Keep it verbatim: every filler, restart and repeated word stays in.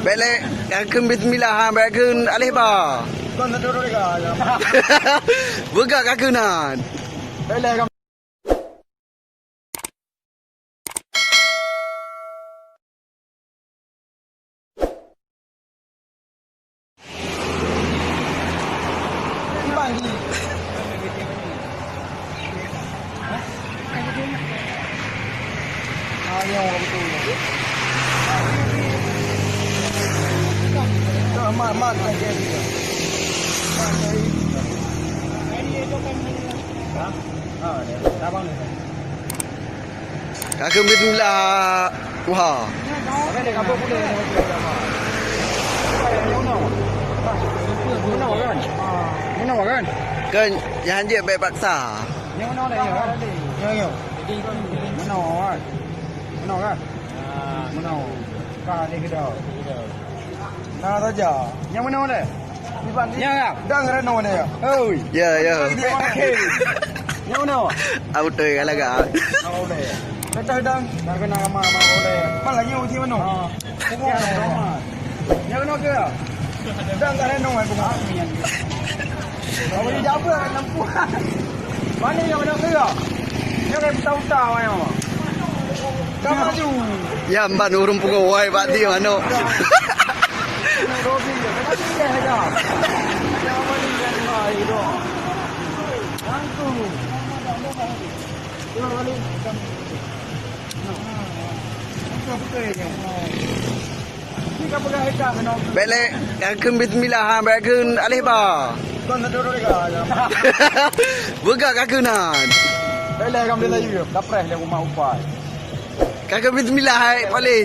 Bèk lé, kakheun bismillah, ha, bèk kheun aleh ba. Beugah kakheun nan. Kakheun bismillah. Wah. Kan, nyang jeuet bèk paksa. Na saja. Nyang meunoe deh. Nyang ka? Dang reno deh. Hoi. Ya, ya. Nyang meunoe. Au, beutôi ka lagak. Beutôi dang. Dang kena ramah, ramah deh. Malah nyoe uji meunoe. Ha. Nyang meunoe ke? Dang ka reno ai bunga. Awak ni dah apa nak nampu? Mana yang nak kira? Yang kayak buta-buta orang yang. Kamu maju. Ya, empat ureueng pukul wai bak dia manok. Robi, tapi dia aja. Yang mana yang lain tu? Langsung. Dia balik. Betul, betul ya. Bèk lé, kakheun bismillah, ha, bèk kheun aleh ba. Beugah kakheun nan. Kakheun bismillah, hai, paleh.